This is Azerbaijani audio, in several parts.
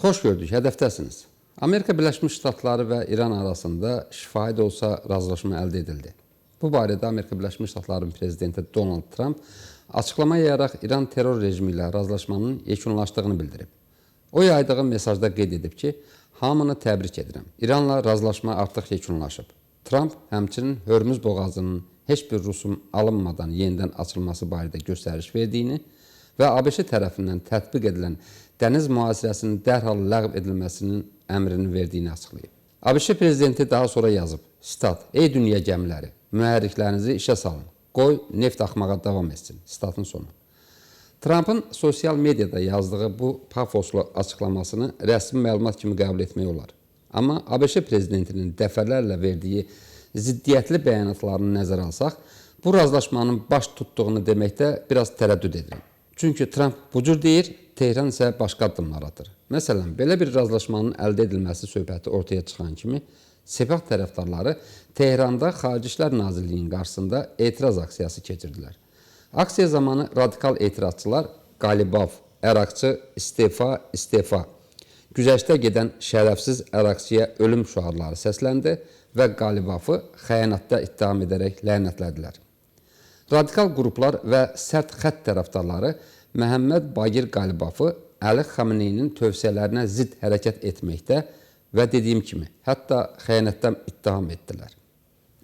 Xoş gördük, hədəfdəsiniz. Amerika Birləşmiş Ştatları və İran arasında şifahi də olsa razılaşma əldə edildi. Bu barədə Amerika Birləşmiş Ştatlarının prezidenti Donald Tramp açıqlama yayaraq İran terror rejimi ilə razılaşmanın yekunlaşdığını bildirib. O yaydığı mesajda qeyd edib ki, hamını təbrik edirəm. İranla razılaşma artıq yekunlaşıb. Tramp həmçinin Hörmüz boğazının heç bir rüsum alınmadan yenidən açılması barədə göstəriş verdiyini və ABŞ tərəfindən tətbiq edilən dəniz mühasirəsinin dərhal ləğv edilməsinin əmrini verdiyini açıqlayıb. ABŞ prezidenti daha sonra yazıb, sitat, "Ey dünya gəmiləri, mühərriklərinizi işə salın. Qoy neft axmağa davam etsin." Sitatın sonu. Trampın sosial mediada yazdığı bu pafoslu açıqlamasını rəsmi məlumat kimi qəbul etmək olar. Amma ABŞ prezidentinin dəfələrlə verdiyi ziddiyyətli bəyanatlarını nəzərə alsaq, bu razılaşmanın baş tutduğunu deməkdə biraz tərəddüd edirəm. Çünki Tramp bu cür deyir, Tehran isə başqa addımlar atır. Məsələn, belə bir razılaşmanın əldə edilməsi söhbəti ortaya çıxan kimi Sepah tərəfdarları Tehranda Xarici İşlər Nazirliyinin qarşısında etiraz aksiyası keçirdilər. Aksiya zamanı radikal etirazçılar Qalibaf, Əraqçı, istefa, istefa, güzəştə gedən şərəfsiz Əraqçıya ölüm şüarları səsləndi və Qalibafı xəyanətdə ittiham edərək lənətlədilər. Radikal qruplar və sərt xətt tərəfdarları Məhəmməd Bagir Qalibafı Əli Xameneyinin tövsiyələrinə zidd hərəkət etməkdə və dediyim kimi, hətta xəyanətdən ittiham etdilər.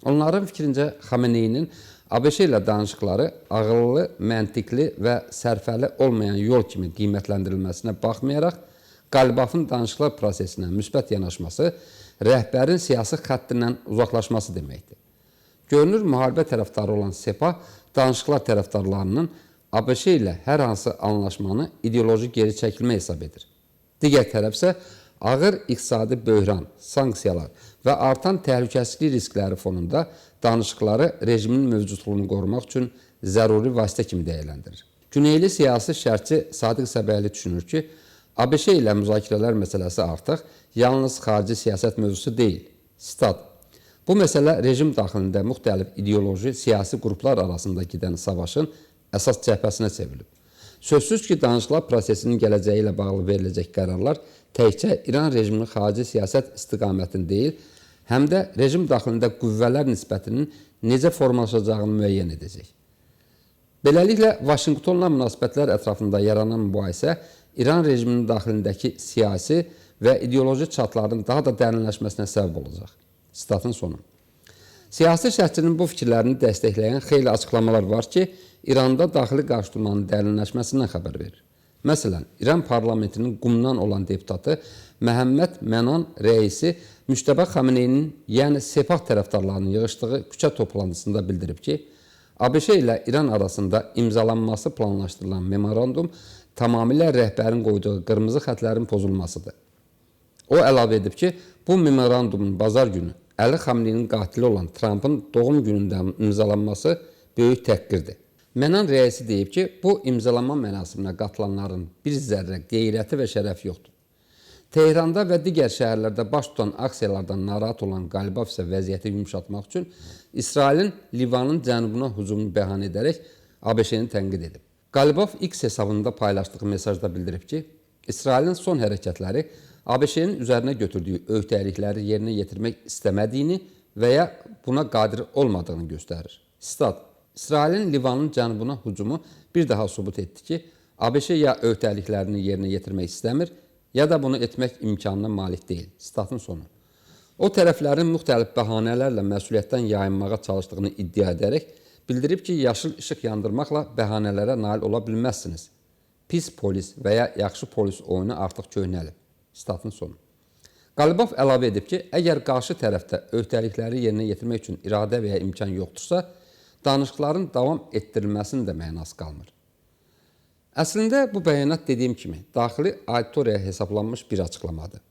Onların fikrincə Xameneyinin ABŞ ilə danışıqları ağıllı, məntiqli və sərfəli olmayan yol kimi qiymətləndirilməsinə baxmayaraq, Qalibafın danışıqlar prosesinə müsbət yanaşması rəhbərin siyasi xəttindən uzaqlaşması deməkdir. Görünür, müharibə tərəfdarı olan Sepah danışıqlar tərəfdarlarının ABŞ ilə hər hansı anlaşmanı ideoloji geri çəkilmə hesab edir. Digər tərəf isə ağır iqtisadi böhran, sanksiyalar və artan təhlükəsizlik riskləri fonunda danışıqları rejimin mövcudluğunu qorumaq üçün zəruri vasitə kimi dəyərləndirir. Güneyli siyasi şərhçi Sadiq Səbəhli düşünür ki, ABŞ ilə müzakirələr məsələsi artıq yalnız xarici siyasət mövzusu deyil. Sitat: "Bu məsələ rejim daxilində müxtəlif ideoloji, siyasi qruplar arasında gedən savaşın əsas cəbhəsinə çevrilib. Sözsüz ki, danışıqlar prosesinin gələcəyi ilə bağlı veriləcək qərarlar təkcə İran rejiminin xarici siyasət istiqamətini deyil, həm də rejim daxilində qüvvələr nisbətinin necə formalaşacağını müəyyən edəcək. Beləliklə, Vaşinqtonla münasibətlər ətrafında yaranan mübahisə İran rejiminin daxilindəki siyasi və ideoloji çatların daha da dərinləşməsinə səbəb olacaq." Sitatın sonu. Siyasi şərhçinin bu fikirlərini dəstəkləyən xeyli açıqlamalar var ki, İranda daxili qarşıdurmanın dərinləşməsindən xəbər verir. Məsələn, İran parlamentinin Qumdan olan deputatı Məhəmməd Mənan rəisi Müçtəba Xameneyinin, yəni Sepah tərəfdarlarının yığışdığı küçə toplantısında bildirib ki, ABŞ ilə İran arasında imzalanması planlaşdırılan memorandum tamamilə rəhbərin qoyduğu qırmızı xətlərin pozulmasıdır. O əlavə edib ki, bu memorandumun bazar günü Əli Xameneyinin qatili olan Trampın doğum günündə imzalanması böyük təhqirdir. Mənan rəisi deyib ki, bu imzalama mərasiminə qatılanların bir zərrə qeyrəti və şərəfi yoxdur. Tehranda və digər şəhərlərdə baş tutan aksiyalardan narahat olan Qalibaf isə vəziyyəti yumşaltmaq üçün İsrailin Livanın cənubuna hücumunu bəhanə edərək ABŞ-ni tənqid edib. Qalibaf X hesabında paylaşdığı mesajda bildirib ki, İsrailin son hərəkətləri ABŞ-nin üzərinə götürdüyü öhdəlikləri yerinə yetirmək istəmədiyini və ya buna qadir olmadığını göstərir. Sitat: "İsrailin Livanın cənubuna hücumu bir daha sübut etdi ki, ABŞ ya öhdəliklərini yerinə yetirmək istəmir, ya da bunu etmək imkanına malik deyil." Sitatın sonu. O tərəflərin müxtəlif bəhanələrlə məsuliyyətdən yayınmağa çalışdığını iddia edərək bildirib ki, yaşıl işıq yandırmaqla bəhanələrə nail ola bilməzsiniz. Pis polis və ya yaxşı polis oyunu artıq köhnəlib. Sitatın sonu. Qalibaf əlavə edib ki, əgər qarşı tərəfdə öhdəlikləri yerinə yetirmək üçün iradə və ya imkan yoxdursa, danışıqların davam etdirilməsinin də mənası qalmır. Əslində bu bəyanat dediyim kimi daxili auditoriyaya hesablanmış bir açıqlamadır.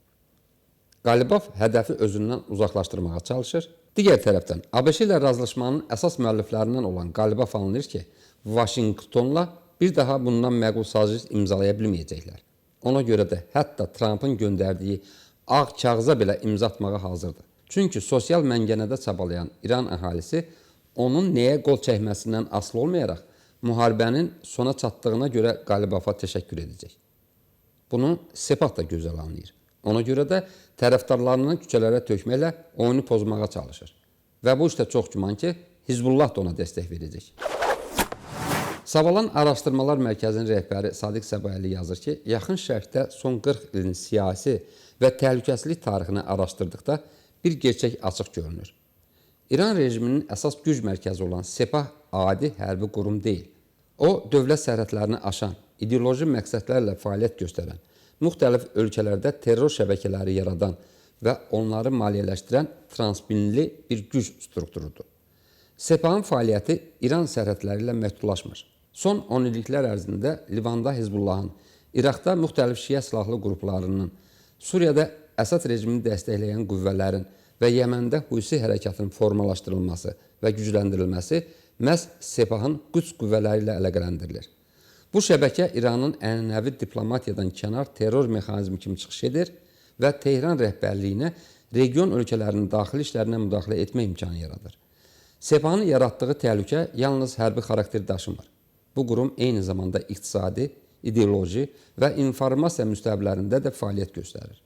Qalibaf hədəfi özündən uzaqlaşdırmağa çalışır. Digər tərəfdən ABŞ ilə razılaşmanın əsas müəlliflərindən olan Qalibaf anlayır ki, Vaşinqtonla bir daha bundan məqbul saziş imzalaya bilməyəcəklər. Ona görə də hətta Trampın göndərdiyi ağ kağıza belə imza atmağa hazırdır. Çünki sosial məngənədə çabalayan İran əhalisi onun nəyə qol çəkməsindən asılı olmayaraq müharibənin sona çatdığına görə Qalibafa təşəkkür edəcək. Bunu Sepah da gözəl anlayır. Ona görə də tərəfdarlarını küçələrə tökməklə oyunu pozmağa çalışır. Və bu işdə çox güman ki, Hizbullah da ona dəstək verəcək. Savalan Araşdırmalar Mərkəzinin rəhbəri Sadiq Səbaili yazır ki, Yaxın Şərqdə son 40 ilin siyasi və təhlükəsizlik tarixini araşdırdıqda bir gerçək açıq görünür. İran rejiminin əsas güc mərkəzi olan Sepah adi hərbi qurum deyil. O, dövlət sərhədlərini aşan, ideoloji məqsədlərlə fəaliyyət göstərən, müxtəlif ölkələrdə terror şəbəkələri yaradan və onları maliyyələşdirən transmilli bir güc strukturudur. Sepahın fəaliyyəti İran sərhədləri ilə məhdudlaşmır. Son 10 illiklər ərzində Livanda Hizbullahın, İraqda müxtəlif şiə silahlı qruplarının, Suriyada Əsad rejimini dəstəkləyən qüvvələrin və Yəməndə Husi hərəkatının formalaşdırılması və gücləndirilməsi məhz Sepahın Qüds qüvvələri ilə əlaqələndirilir. Bu şəbəkə İranın ənənəvi diplomatiyadan kənar terror mexanizmi kimi çıxış edir və Tehran rəhbərliyinə region ölkələrinin daxili işlərinə müdaxilə etmə imkanı yaradır. Sepahın yaratdığı təhlükə yalnız hərbi xarakter daşımır. Bu qurum eyni zamanda iqtisadi, ideoloji və informasiya müstəvilərində də fəaliyyət göstərir.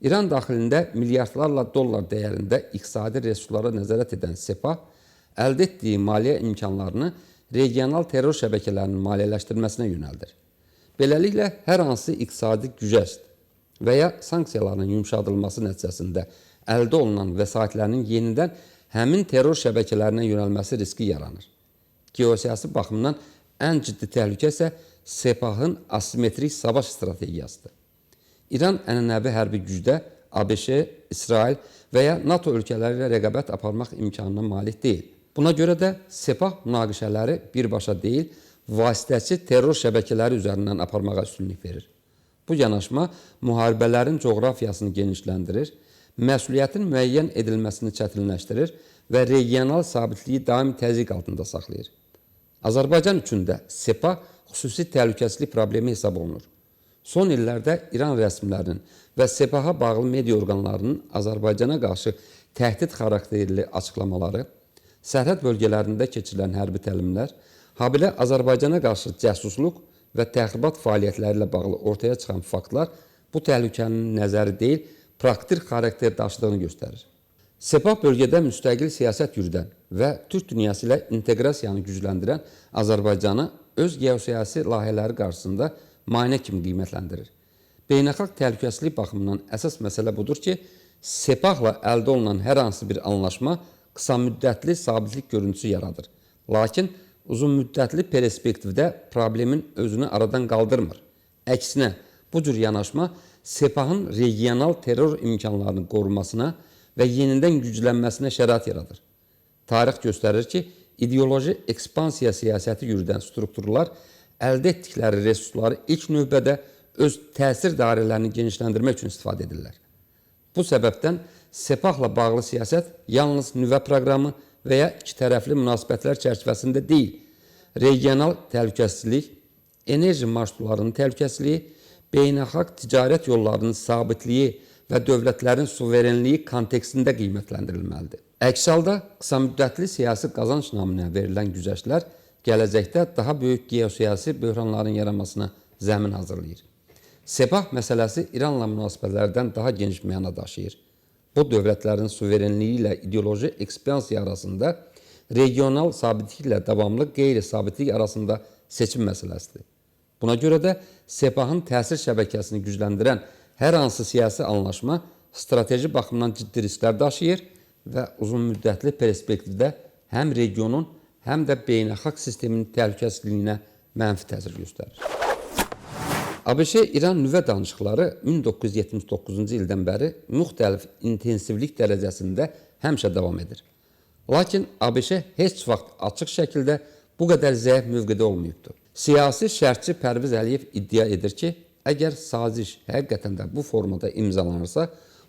İran daxilində milyardlarla dollar dəyərində iqtisadi resurslara nəzarət edən Sepah, əldə etdiyi maliyyə imkanlarını regional terror şəbəkələrinin maliyyələşdirilməsinə yönəldir. Beləliklə, hər hansı iqtisadi gücəst və ya sanksiyaların yumşadılması nəticəsində əldə olunan vəsaitlərinin yenidən həmin terror şəbəkələrinə yönəlməsi riski yaranır. Geosiyasi baxımdan ən ciddi təhlükə isə Sepahın asimetrik savaş strategiyasıdır. İran ənənəvi hərbi gücdə ABŞ, İsrail və ya NATO ölkələri ilə rəqabət aparmaq imkanına malik deyil. Buna görə də Sepah münaqişələri birbaşa deyil, vasitəçi terror şəbəkələri üzərindən aparmağa üstünlük verir. Bu yanaşma müharibələrin coğrafiyasını genişləndirir, məsuliyyətin müəyyən edilməsini çətinləşdirir və regional sabitliyi daim təzyiq altında saxlayır. Azərbaycan üçün də Sepah xüsusi təhlükəsizlik problemi hesab olunur. Son illərdə İran rəsmilərinin və Sepaha bağlı media orqanlarının Azərbaycana qarşı təhdid xarakterli açıqlamaları, sərhəd bölgələrində keçirilən hərbi təlimlər, habelə Azərbaycana qarşı cəsusluq və təxribat fəaliyyətləri ilə bağlı ortaya çıxan faktlar bu təhlükənin nəzəri deyil, praktik xarakter daşıdığını göstərir. Sepah bölgədə müstəqil siyasət yürüdən və Türk dünyası ilə inteqrasiyanı gücləndirən Azərbaycanı öz geosiyasi layihələri qarşısında maneə kimi qiymətləndirir. Beynəlxalq təhlükəsizlik baxımından əsas məsələ budur ki, Sepahla əldə olunan hər hansı bir anlaşma qısa müddətli sabitlik görüntüsü yaradır. Lakin uzunmüddətli perspektivdə problemin özünü aradan qaldırmır. Əksinə, bu cür yanaşma Sepahın regional terror imkanlarını qorumasına və yenidən güclənməsinə şərait yaradır. Tarix göstərir ki, ideoloji ekspansiya siyasəti yürüdən strukturlar əldə etdikləri resursları ilk növbədə öz təsir dairələrini genişləndirmək üçün istifadə edirlər. Bu səbəbdən Sepahla bağlı siyasət yalnız nüvə proqramı və ya iki tərəfli münasibətlər çərçivəsində deyil, regional təhlükəsizlik, enerji marşrutlarının təhlükəsizliyi, beynəlxalq ticarət yollarının sabitliyi və dövlətlərin suverenliyi kontekstində qiymətləndirilməlidir. Əks halda qısa müddətli siyasi qazanc naminə verilən güzəştlər gələcəkdə daha böyük geosiyasi böhranların yaranmasına zəmin hazırlayır. Sepah məsələsi İranla münasibətlərdən daha geniş məna daşıyır. Bu dövlətlərin suverenliyi ilə ideoloji ekspansiya arasında regional sabitliklə davamlı qeyri-sabitlik arasında seçim məsələsidir. Buna görə də Sepahın təsir şəbəkəsini gücləndirən hər hansı siyasi anlaşma strateji baxımdan ciddi risklər daşıyır və uzunmüddətli perspektivdə həm regionun, həm də beynəlxalq sistemin təhlükəsizliyinə mənfi təsir göstərir. ABŞ-İran nüvə danışıqları 1979-cu ildən bəri müxtəlif intensivlik dərəcəsində həmişə davam edir. Lakin ABŞ heç vaxt açıq şəkildə bu qədər zəif mövqedə olmayıbdır. Siyasi şərhçi Pərviz Əliyev iddia edir ki, əgər saziş həqiqətən də bu formada imzalanırsa,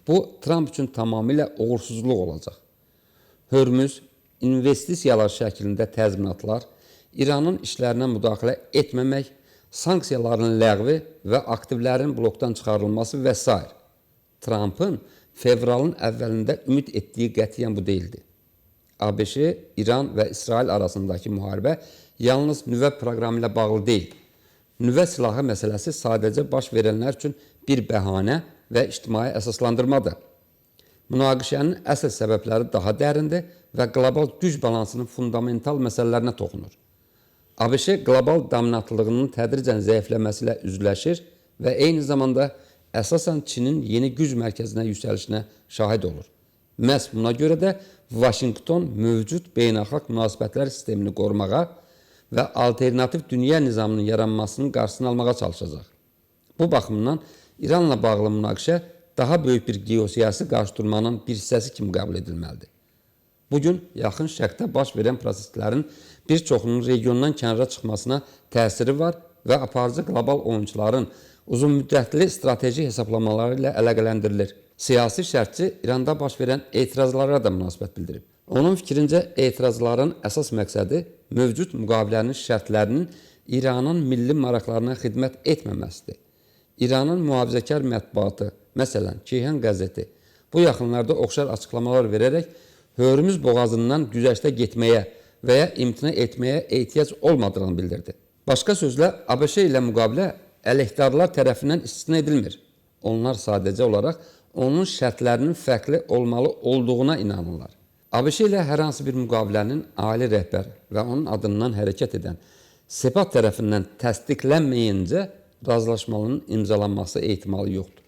bu Tramp üçün tamamilə uğursuzluq olacaq. Hörmüz, investisiyalar şəklində təzminatlar, İranın işlərinə müdaxilə etməmək, sanksiyaların ləğvi və aktivlərin blokdan çıxarılması və s. Trampın fevralın əvvəlində ümid etdiyi qətiyyən bu deyildi. ABŞ, İran və İsrail arasındakı müharibə yalnız nüvə proqramı ilə bağlı deyil. nüvə silahı məsələsi sadəcə baş verənlər üçün bir bəhanə və ictimai əsaslandırmadır. Münaqişənin əsl səbəbləri daha dərindir və qlobal güc balansının fundamental məsələlərinə toxunur. ABŞ qlobal dominantlığının tədricən zəifləməsi ilə üzləşir və eyni zamanda əsasən Çinin yeni güc mərkəzinə yüksəlişinə şahid olur. Məhz buna görə də Vaşinqton mövcud beynəlxalq münasibətlər sistemini qorumağa və alternativ dünya nizamının yaranmasının qarşısını almağa çalışacaq. Bu baxımdan İranla bağlı münaqişə daha böyük bir geosiyasi qarşıdurmanın bir hissəsi kimi qəbul edilməlidir. Bugün Yaxın Şərqdə baş verən proseslərin bir çoxunun regiondan kənara çıxmasına təsiri var və aparıcı qlobal oyunçuların uzunmüddətli strateji hesablamaları ilə əlaqələndirilir. Siyasi şərhçi İranda baş verən etirazlara da münasibət bildirib. Onun fikrincə etirazların əsas məqsədi mövcud müqavilənin şərtlərinin İranın milli maraqlarına xidmət etməməsidir. İranın mühafizəkar mətbuatı, məsələn, Keyhan qəzeti bu yaxınlarda oxşar açıqlamalar verərək Hörmüz boğazından güzəştə getməyə və ya imtina etməyə ehtiyac olmadığını bildirdi. Başqa sözlə, ABŞ ilə müqavilə əleyhdarlar tərəfindən istisna edilmir. Onlar sadəcə olaraq onun şərtlərinin fərqli olmalı olduğuna inanırlar. ABŞ ilə hər hansı bir müqavilənin ali rəhbər və onun adından hərəkət edən Sepah tərəfindən təsdiqlənməyincə razılaşmanın imzalanması ehtimalı yoxdur.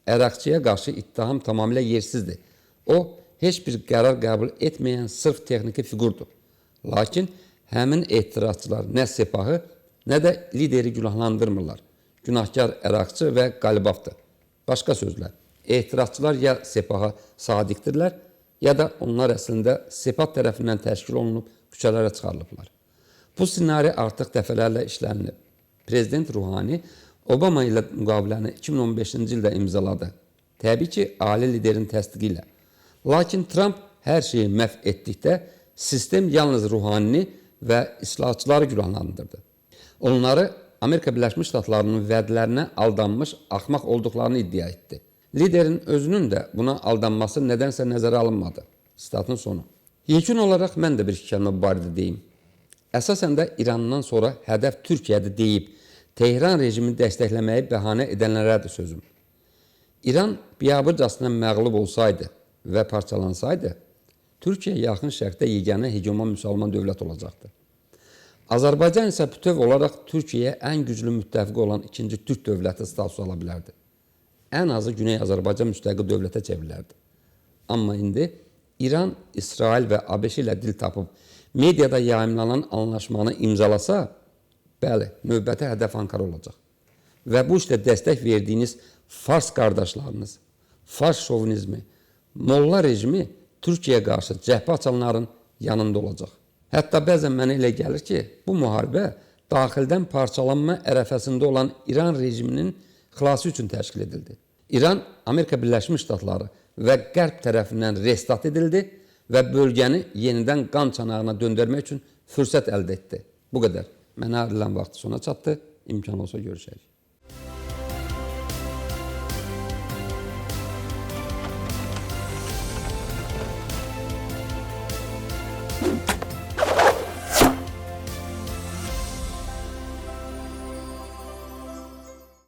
Əraqçıya qarşı ittiham tamamilə yersizdir. O, heç bir qərar qəbul etməyən sırf texniki fiqurdur. Lakin həmin etirazçılar nə Sepahı, nə də lideri günahlandırmırlar. Günahkar Əraqçı və Qalibafdır. Başqa sözlə, etirazçılar ya Sepaha sadiqdirlər, ya da onlar əslində Sepah tərəfindən təşkil olunub küçələrə çıxarılıblar. Bu ssenari artıq dəfələrlə işlənilib. Prezident Ruhani Obama ilə müqaviləni 2015-ci ildə imzaladı. Təbii ki, ali liderin təsdiqi ilə. Lakin Tramp hər şeyi məhv etdikdə sistem yalnız Ruhanini və islahatçıları günahlandırdı. Onları Amerika Birləşmiş Ştatlarının vədlərinə aldanmış axmaq olduqlarını iddia etdi. Liderin özünün də buna aldanması nədənsə nəzərə alınmadı. Sitatın sonu. Yekun olaraq mən də bir iki kəlmə bu barədə deyim. Əsasən də İrandan sonra hədəf Türkiyədir deyib Tehran rejimini dəstəkləməyi bəhanə edənlərədir sözüm. İran biabırcasına məğlub olsaydı və parçalansaydı, Türkiyə Yaxın Şərqdə yeganə hegemon müsəlman dövlət olacaqdı. Azərbaycan isə bütöv olaraq Türkiyəyə ən güclü müttəfiqi olan ikinci türk dövləti statusu ala bilərdi. Ən azı Güney Azərbaycan müstəqil dövlətə çevrilərdi. Amma indi İran, İsrail və ABŞ ilə dil tapıb mediada yayımlanan anlaşmanı imzalasa, bəli, növbəti hədəf Ankara olacaq. Və bu işdə dəstək verdiyiniz Fars qardaşlarınız, Fars şovinizmi, Molla rejimi Türkiyəyə qarşı cəbhə açanların yanında olacaq. Hətta bəzən mənə elə gəlir ki, bu müharibə daxildən parçalanma ərəfəsində olan İran rejiminin xilası üçün təşkil edildi. İran Amerika Birləşmiş Ştatları və Qərb tərəfindən restart edildi və bölgəni yenidən qan çanağına döndərmək üçün fürsət əldə etdi. Bu qədər. Mənə ayrılan vaxt sona çatdı. İmkan olsa görüşərik.